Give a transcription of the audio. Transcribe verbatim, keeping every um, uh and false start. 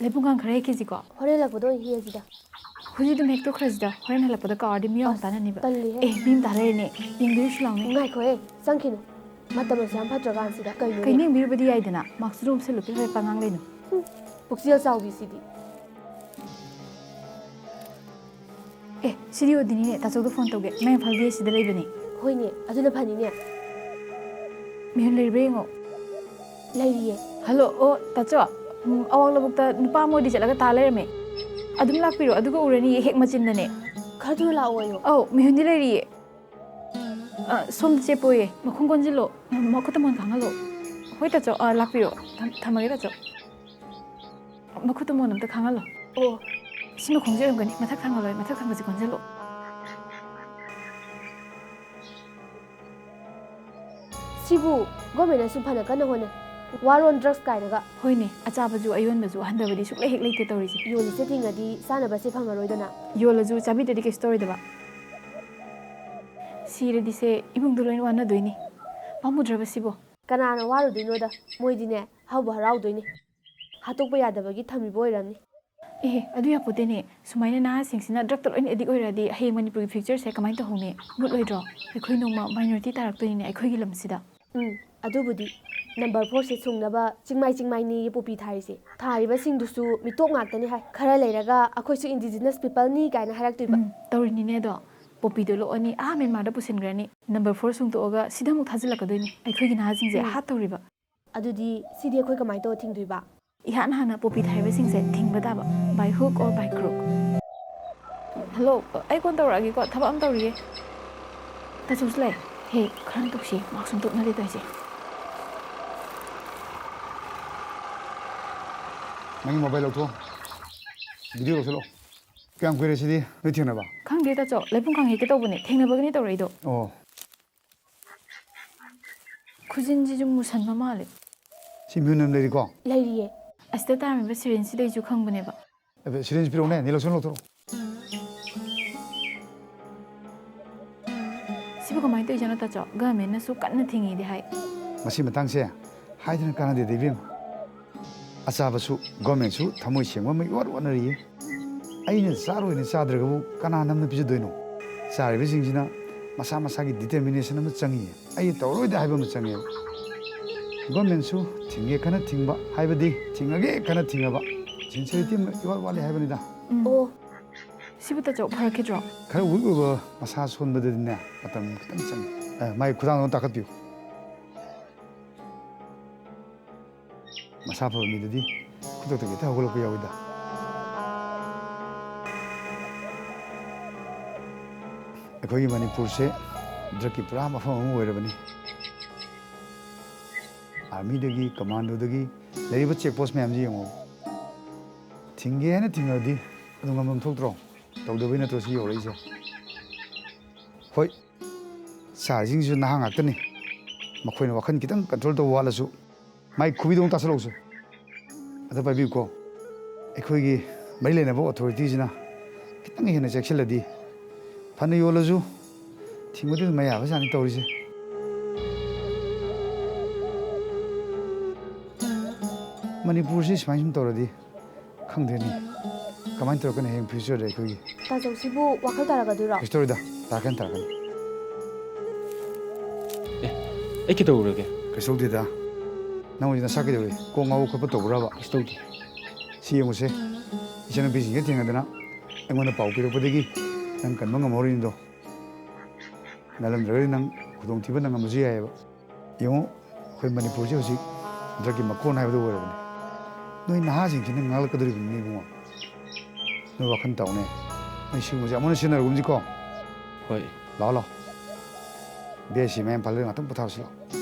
ꯂꯩꯄꯨꯡꯈꯥꯡ ꯈꯔ ꯍꯦꯛꯈꯤꯁꯤꯀꯣ꯫ ꯍꯣꯔꯦꯟ ꯍꯜꯂꯛꯄꯗ ꯑꯣꯏꯅ ꯍꯦꯛꯑꯁꯤꯗ꯫ ꯍꯧꯖꯤꯛ ꯑꯗꯨꯝ ꯍꯦꯛꯇꯣꯛꯈ꯭ꯔꯁꯤꯗ, ꯍꯣꯔꯦꯟ ꯍꯜꯂꯛꯄꯗ ꯀꯥꯎꯔꯗꯤ ꯃꯤ ꯌꯥꯝ ꯑꯁ, ꯇꯥꯟꯅꯅꯤꯕ꯫ ꯇꯜꯂꯤꯍꯦ꯫ ꯑꯦ, ꯃꯤ ꯑꯃ ꯇꯥꯟꯅꯔꯦꯅꯦ, ꯌꯦꯡꯕꯤꯔꯨꯁꯤ ꯂꯥꯎꯅꯦ꯫ ꯉꯥꯏꯈꯣꯍꯦ, ꯆꯪꯈꯤꯅꯨ꯫ ꯃꯇꯝ ꯑꯁꯨꯛ ꯌꯥꯝ ꯐꯠꯇ꯭ꯔꯀꯥꯟꯁꯤꯗ ꯀꯩꯅꯣꯅꯦ? ꯀꯩꯅꯣ ꯌꯦꯡꯕꯤꯔꯨꯕꯗꯤ ꯌꯥꯏꯗꯅ, ꯃꯥꯛꯁꯇꯨ ꯑꯗꯨꯝ ꯎꯞꯁꯜꯂꯨ, ꯄꯦ ꯄꯦ ꯄꯥ ꯉꯥꯡ ꯂꯩꯅꯨ꯫ ꯍꯨꯝ, ꯄꯨꯛꯆꯦꯜ ꯆꯥꯎꯕꯤꯁꯤꯗꯤ꯫ ꯑꯦ, ꯁꯤꯗꯤ ꯑꯣꯗꯤꯅꯤꯅꯦ, ꯇꯥꯆꯧꯗ ꯐꯣꯟ ꯇꯧꯒꯦ, ꯃꯥ ꯏꯝꯐꯥꯜꯗ ꯁꯤꯗ ꯂꯩꯕꯅꯦ꯫ ꯍꯣꯏꯅꯦ, ꯑꯗꯨꯅ ꯐꯅꯤꯅꯦ꯫ ꯃꯤꯍꯨꯟ ꯂꯩꯔꯤꯕ꯭ꯔꯥ ꯌꯦꯡꯉꯣ꯫ ꯂꯩꯔꯤꯌꯦ꯫ ꯍꯜꯂꯣ, ꯑꯣ, ꯇꯥꯆꯧ, ꯎꯝ, ꯑꯋꯥꯡ ꯂꯧꯕꯨꯛꯇ ꯅꯨꯄꯥ ꯑꯃ ꯑꯣꯗꯤ ꯆꯠꯂꯒ ꯇꯥ ꯂꯩꯔꯝꯃꯦ꯫ ꯑꯗꯨꯝ ꯂꯥꯛꯄꯤꯔꯣ, ꯑꯗꯨꯒ ꯎꯔꯅꯤꯌꯦ, ꯍꯦꯛ ꯃꯆꯤꯟꯗꯅꯦ꯫ ꯈꯔ ꯊꯨꯅ ꯂꯥꯛꯑꯣꯌꯣ꯫ ꯑꯧ, ꯃꯤꯍꯨꯟꯗꯤ ꯂꯩꯔꯤꯌꯦ꯫ ꯑ, ꯁꯣꯝꯗ ꯆꯦꯞꯄꯣꯌꯦ, ꯃꯈꯣꯡ ꯀꯣꯟꯁꯤꯜꯂꯣ, ꯃꯈꯨꯠꯇ ꯃꯣꯟ ꯈꯥꯡꯍꯜꯂꯣ꯫ ꯍꯣꯏ ꯇꯥꯆꯧ, ꯑ, ꯂꯥꯛꯄꯤꯔꯣ, ꯊꯝ-, ꯊꯝꯃꯒꯦ ꯇꯥꯆꯧ꯫ ꯃꯈꯨꯠꯇ ꯃꯣꯟ ꯑꯝꯇ ꯈꯥꯡꯍꯜꯂꯣ꯫ ꯑꯣ꯫ ꯁꯤ ꯃꯈꯣꯡꯁꯦ ꯑꯣꯏꯔꯝꯒꯅꯤ, ꯃꯊꯛ ꯊꯪꯍꯜꯂꯣ, ꯃꯊꯛ ꯊꯪꯕꯁꯦ ꯀꯣꯟꯁꯤꯜꯂꯣ꯫ ꯁꯤꯕꯨ ꯒꯣꯔꯃꯦꯟꯅꯁꯨ ꯐꯅ ꯀꯟꯅ ꯍꯣꯠꯅꯩ, ꯋꯥꯔꯣꯟ ꯗ꯭ꯔꯒꯁ ꯀꯥꯏꯅꯒ꯫ ꯍꯣꯏꯅꯦ, ꯑꯆꯥꯕꯁꯨ ꯑꯌꯣꯟꯕꯁꯨ ꯍꯟꯊꯕꯗꯤ ꯁꯨꯛꯂꯩ ꯍꯦꯛ ꯂꯩꯇꯦ ꯇꯧꯔꯤꯁꯦ꯫ ꯌꯣꯜꯂꯤꯁꯦ ꯊꯤꯡꯉꯗꯤ ꯆꯥꯅꯕꯁꯦ ꯐꯪꯉꯔꯣꯏꯗꯅ꯫ ꯌꯣꯜꯂꯁꯨ ꯆꯥꯕꯤꯗ꯭ꯔꯗꯤ ꯀꯩꯁꯨ ꯇꯧꯔꯣꯏꯗꯕ꯫ ꯁꯤꯔꯗꯤꯁꯦ ꯏꯃꯨꯡꯗꯣ ꯂꯣꯏꯅ ꯋꯥꯅꯗꯣꯏꯅꯤ꯫ ꯄꯥꯝꯃꯨꯗ꯭ꯔꯕ ꯁꯤꯕꯣ? ꯀꯅꯥꯅ ꯋꯥꯔꯨꯗꯣꯏꯅꯣꯗ, ꯃꯣꯏꯗꯤꯅꯦ ꯍꯔꯥꯎꯕꯨ ꯍꯔꯥꯎꯗꯣꯏꯅꯤ꯫ ꯍꯥꯠꯇꯣꯛꯄ ꯌꯥꯗꯕꯒꯤ ꯊꯝꯃꯤꯕ ꯑꯣꯏꯔꯝꯅꯤ꯫ ꯑꯦꯍꯦ, ꯑꯗꯨ ꯌꯥꯄꯣꯠꯇꯦꯅꯦ꯫ ꯁꯨꯃꯥꯏꯅ ꯅꯍꯥꯁꯤꯡꯁꯤꯅ ꯗ꯭ꯔꯒꯇ ꯂꯣꯏꯅ ꯑꯦꯗꯤꯛ ꯑꯣꯏꯔꯛꯑꯗꯤ ꯍꯌꯦꯡ ꯃꯅꯤꯄꯨꯔꯒꯤ ꯐ꯭ꯌꯨꯆꯔꯁꯦ ꯀꯃꯥꯏꯅ ꯇꯧꯍꯧꯅꯤ? ꯃꯨꯠꯂꯣꯏꯗ꯭ꯔꯣ? ꯑꯩꯈꯣꯏ ꯅꯣꯡꯃ ꯃꯥꯏꯅꯣꯔꯤꯇꯤ ꯇꯥꯔꯛꯇꯣꯏꯅꯤꯅꯦ ꯑꯩꯈꯣꯏꯒꯤ ꯂꯝꯁꯤꯗ꯫ ꯎꯝ, ꯑꯗꯨꯕꯨꯗꯤ꯫ Number ꯐꯣꯔꯁꯦ ꯁꯨꯡꯅꯕ ꯆꯤꯡꯃꯥꯏ ꯆꯤꯡꯃꯥꯏꯅꯦꯌꯦ poppy ꯊꯥꯔꯤꯁꯦ꯫ ꯊꯥꯔꯤꯕꯁꯤꯡꯗꯨꯁꯨ ꯃꯤꯇꯣꯞ ꯉꯥꯛꯇꯅꯤ ꯍꯥꯏ꯫ ꯈꯔ ꯂꯩꯔꯒ ꯑꯩꯈꯣꯏꯁꯨ ꯏꯟꯗꯤꯖꯤꯅꯁ ꯄꯤꯄꯜꯅꯤ ꯀꯥꯏꯅ ꯍꯥꯏꯔꯛꯇꯣꯏꯕ꯫ ꯎꯝ, ꯇꯧꯔꯤꯅꯤꯅꯦ ꯑꯗꯣ꯫ ꯄꯣꯄꯤꯗꯣ ꯂꯣꯛꯑꯅꯤ, ꯑꯥ ꯃ꯭ꯌꯥꯟꯃꯥꯔꯗ ꯄꯨꯁꯤꯟꯈ꯭ꯔꯅꯤ꯫ ꯅꯝꯕꯔ ꯐꯣꯔ ꯁꯨꯡꯇꯣꯛꯑꯒ ꯁꯤꯗ ꯑꯃꯨꯛ ꯊꯥꯖꯤꯜꯂꯛꯀꯗꯣꯏꯅꯤ ꯑꯩꯈꯣꯏꯒꯤ ꯅꯍꯥꯁꯤꯡꯁꯦ ꯎꯝ꯫ ꯍꯥꯠꯇꯧꯔꯤꯕ꯫ ꯑꯗꯨꯗꯤ ꯁꯤꯗꯤ ꯑꯩꯈꯣꯏ ꯀꯃꯥꯏꯅ ꯇꯧꯔ ꯊꯤꯡꯗꯣꯏꯕ? ꯏꯍꯥꯟ ꯍꯥꯟꯅ ꯄꯣꯄꯤ ꯊꯥꯔꯤꯕꯁꯤꯡꯁꯦ ꯊꯤꯡꯕ ꯇꯥꯕ, by hook or by crook꯫ Hello, ꯑꯩ ꯀꯣꯟ ꯇꯧꯔꯛꯑꯒꯦꯀꯣ, ꯊꯕꯛ ꯑꯃ ꯇꯧꯔꯤꯌꯦ꯫ ꯇꯥꯆꯧꯁꯨ ꯂꯩ꯫ ꯍꯦ, ꯈꯔ ꯇꯧꯁꯤ, ꯃꯥꯛꯁ ꯁꯨꯝ ꯇꯣꯛꯅꯔꯦ ꯇꯧꯔꯤꯁꯦ꯫ ꯅꯪꯒꯤ ꯃꯣꯕꯥꯏꯜ ꯂꯧꯊꯣꯛꯑꯣ, ꯚꯤꯗꯤꯑꯣ ꯂꯧꯁꯤꯜꯂꯣ꯫ ꯀꯌꯥꯝ ꯀꯨꯏꯔꯦ ꯁꯤꯗꯤ ꯅꯣꯏ ꯊꯦꯡꯅꯕ? ꯈꯪꯗꯦ ꯇꯥꯆꯧ, ꯂꯩꯄꯨꯡꯈꯥꯡ ꯍꯦꯛꯀꯦ ꯇꯧꯕꯅꯦ, ꯊꯦꯡꯅꯕꯒꯅꯦ ꯇꯧꯔꯛꯏꯗꯣ꯫ ꯑꯣ꯫ ꯈꯨꯖꯤꯟꯁꯤꯁꯨ ꯃꯨꯁꯟꯕ ꯃꯥꯜꯂꯦ꯫ ꯁꯤ ꯃꯤꯍꯨꯟ ꯑꯃ ꯂꯩꯔꯤꯀꯣ? ꯂꯩꯔꯤꯌꯦ꯫ ꯑꯁꯤꯗ ꯇꯥꯔꯝꯃꯤꯕ ꯁꯤꯔꯤꯟꯁꯤꯗꯩꯁꯨ ꯈꯪꯕꯅꯦꯕ꯫ ꯑꯕꯦ, ꯁꯤꯔꯤꯟꯁ ꯄꯤꯔꯛꯎꯅꯦ, ꯅꯤꯂꯣꯁꯟ ꯂꯧꯊꯣꯔꯛꯑꯣ꯫ ꯁꯤꯕꯨ ꯀꯃꯥꯏꯅ ꯇꯧꯔꯤꯖꯥꯠꯅꯣ ꯇꯥꯆꯧ? ꯒꯚꯔꯟꯃꯦꯟꯅꯁꯨ ꯀꯟꯅ ꯊꯤꯡꯉꯤꯗꯤ ꯍꯥꯏ꯫ ꯃꯁꯤ ꯃꯇꯥꯡꯁꯦ ꯍꯥꯏꯗꯅ ꯀꯥꯟꯅꯗꯦꯗ ꯏꯕꯦꯝꯃ꯫ ꯑꯆꯥꯕꯁꯨ ꯒꯣꯔꯃꯦꯟꯁꯨ ꯊꯃꯣꯏ ꯁꯦꯡꯕ ꯑꯃ ꯏꯋꯥꯠ ꯋꯥꯠꯅꯔꯤꯌꯦ꯫ ꯑꯩꯅ ꯆꯥꯔꯣꯏꯅ ꯆꯥꯗ꯭ꯔꯒꯕꯨ ꯀꯅꯥ ꯅꯝꯅ ꯄꯤꯖꯗꯣꯏꯅꯣ? ꯆꯥꯔꯤꯕꯁꯤꯡꯁꯤꯅ ꯃꯁꯥ ꯃꯁꯥꯒꯤ ꯗꯤꯇꯔꯃꯤꯅꯦꯁꯟ ꯑꯃ ꯆꯪꯉꯤꯌꯦ꯫ ꯑꯩ ꯇꯧꯔꯣꯏꯗ ꯍꯥꯏꯕ ꯑꯃ ꯆꯪꯉꯦꯕ꯫ ꯒꯣꯔꯃꯦꯟꯁꯨ ꯊꯤꯡꯒꯦ ꯈꯅ ꯊꯤꯡꯕ, ꯍꯥꯏꯕꯗꯤ ꯊꯤꯡꯉꯒꯦ ꯈꯅ ꯊꯤꯡꯉꯕ, ꯁꯤꯟꯁꯤꯌꯔꯤꯇꯤ ꯑꯃ ꯏꯋꯥꯠ ꯋꯥꯠꯂꯤ ꯍꯥꯏꯕꯅꯤꯗ꯫ ꯎꯝ꯫ ꯑꯣ, ꯁꯤꯕꯨ ꯇꯥꯆꯧ ꯐꯔꯛꯈꯤꯗ꯭ꯔꯣ? ꯈꯔ ꯋꯤꯛ ꯑꯣꯏꯕ, ꯃꯁꯥ ꯁꯣꯟꯕꯗꯗꯤꯅꯦ ꯃꯇꯝ ꯈꯤꯇꯪ ꯆꯪꯉꯤ꯫ ꯑ, ꯃꯥꯏ ꯈꯨꯗꯥꯡꯗꯣ ꯇꯥꯈꯠꯄꯤꯌꯨ꯫ ꯃꯁꯥ ꯐꯕ ꯃꯤꯗꯗꯤ ꯈꯨꯗꯛꯇ ꯍꯦꯛꯇ ꯍꯧꯒꯠꯂꯛꯄ ꯌꯥꯎꯏꯗ꯫ ꯑꯩꯈꯣꯏꯒꯤ ꯃꯅꯤꯄꯨꯔꯁꯦ ꯗ꯭ꯔꯒꯀꯤ ꯄꯨꯔꯥ ꯃꯐꯝ ꯑꯃ ꯑꯣꯏꯔꯕꯅꯤ꯫ ꯑꯥꯔꯃꯤꯗꯒꯤ, ꯀꯃꯥꯟꯗꯣꯗꯒꯤ ꯂꯩꯔꯤꯕ ꯆꯦꯛ ꯄꯣꯁ ꯃꯌꯥꯝꯁꯤ ꯌꯦꯡꯉꯣ꯫ ꯊꯤꯡꯒꯦ ꯍꯥꯏꯅ ꯊꯤꯡꯉꯗꯤ ꯑꯗꯨꯝ ꯉꯝꯐꯝ ꯊꯣꯛꯇ꯭ꯔꯣ? ꯇꯧꯗꯕꯩ ꯅꯠꯇ꯭ꯔꯣ ꯁꯤ ꯌꯧꯔꯛꯏꯁꯦ? ꯍꯣꯏ, ꯁꯥꯔꯤꯁꯤꯡꯁꯤꯁꯨ ꯅꯍꯥ ꯉꯥꯛꯇꯅꯤ꯫ ꯃꯈꯣꯏꯅ ꯋꯥꯈꯜ ꯈꯤꯇꯪ ꯀꯟꯇ꯭ꯔꯣꯜ ꯇꯧꯕ ꯋꯥꯠꯂꯁꯨ, ꯃꯥꯏ ꯈꯨꯕꯤꯗꯣ ꯑꯃꯨꯛ ꯇꯥꯁꯜꯂꯛꯎꯁꯦ꯫ ꯑꯗ ꯄꯥꯏꯕꯤꯌꯨꯀꯣ꯫ ꯑꯩꯈꯣꯏꯒꯤ ꯃꯔꯤ ꯂꯩꯅꯕ ꯑꯣꯊꯣꯔꯤꯇꯤꯁꯤꯅ ꯈꯤꯇꯪ ꯍꯦꯟꯅ ꯆꯦꯛꯁꯤꯜꯂꯗꯤ, ꯐꯅ ꯌꯣꯜꯂꯁꯨ ꯊꯤꯡꯕꯗꯤ ꯑꯗꯨꯝ ꯌꯥꯕꯖꯥꯠꯅꯤ ꯇꯧꯔꯤꯁꯦ꯫ ꯃꯅꯤꯄꯨꯔꯁꯤ ꯁꯨꯃꯥꯏꯅ ꯁꯨꯝ ꯇꯧꯔꯗꯤ, ꯈꯪꯗꯦꯅꯦ, ꯀꯃꯥꯏꯅ ꯇꯧꯔꯛꯀꯅꯤ ꯍꯌꯦꯡ ꯐ꯭ꯌꯨꯆꯔꯗ ꯑꯩꯈꯣꯏꯒꯤ? ꯇꯥꯆꯧꯁꯤꯕꯨ ꯋꯥꯈꯜ ꯇꯥꯔꯛꯀꯗꯣꯏꯔꯣ? ꯀꯩꯁꯨ ꯇꯧꯔꯣꯏꯗ, ꯇꯥꯔꯛꯀꯅꯤ, ꯇꯥꯔꯛꯀꯅꯤ꯫ ꯑꯦ, ꯑꯩ ꯀꯩꯗꯧꯔꯒꯦ? ꯀꯩꯁꯨ ꯇꯧꯗꯦꯗ꯫ ꯅꯪ ꯍꯧꯖꯤꯛ ꯅꯁꯥ ꯀꯩꯗꯧꯔꯤ? ꯀꯣꯛ ꯉꯥꯎꯕ ꯈꯣꯠꯄ ꯇꯧꯕ꯭ꯔꯕ? ꯀꯩꯁꯨ ꯇꯧꯗꯦ꯫ ꯁꯤ ꯌꯦꯡꯉꯨꯁꯦ, ꯏꯆꯟꯅꯨꯄꯤꯁꯤꯡꯁꯦ ꯊꯦꯡꯅꯗꯅ ꯑꯩꯉꯣꯟꯗ ꯄꯥꯎ ꯄꯤꯔꯛꯄꯗꯒꯤ ꯅꯪ ꯀꯟꯕ ꯉꯝꯍꯧꯔꯤꯅꯤꯗꯣ꯫ ꯅꯠꯂꯝꯗ꯭ꯔꯒꯗꯤ ꯅꯪ ꯈꯨꯗꯣꯡꯊꯤꯕ ꯅꯪꯉꯝꯕꯁꯨ ꯌꯥꯏꯑꯕ꯫ ꯌꯦꯡꯉꯨ, ꯑꯩꯈꯣꯏ ꯃꯅꯤꯄꯨꯔꯁꯦ ꯍꯧꯖꯤꯛ ꯗ꯭ꯔꯒꯀꯤ ꯃꯀꯣꯟ ꯍꯥꯏꯕꯗꯨ ꯑꯣꯏꯔꯕꯅꯤ꯫ ꯅꯣꯏ ꯅꯍꯥꯁꯤꯡꯁꯤꯅ ꯉꯥꯡꯂꯛꯀꯗꯧꯔꯤꯕꯅꯤ ꯏꯕꯨꯡꯉꯣ꯫ ꯅꯣꯏ ꯋꯥꯈꯜ ꯇꯧꯅꯦ꯫ ꯅꯣꯏ ꯁꯤꯒꯨꯝꯕꯁꯦ ꯑꯃꯨꯛ ꯍꯟꯅ ꯁꯤꯖꯤꯟꯅꯔꯒꯨꯝꯁꯤꯀꯣ꯫ ꯍꯣꯏ꯫ ꯂꯥꯛꯑꯣ, ꯂꯥꯛꯑꯣ꯫ ꯕꯤ ꯑꯥꯏ ꯁꯤ ꯃꯌꯥꯝ ꯄꯥꯜꯂꯒ ꯉꯥꯛꯇꯪ ꯄꯣꯊꯥꯔꯨꯁꯤ ꯂꯥꯛꯑꯣ꯫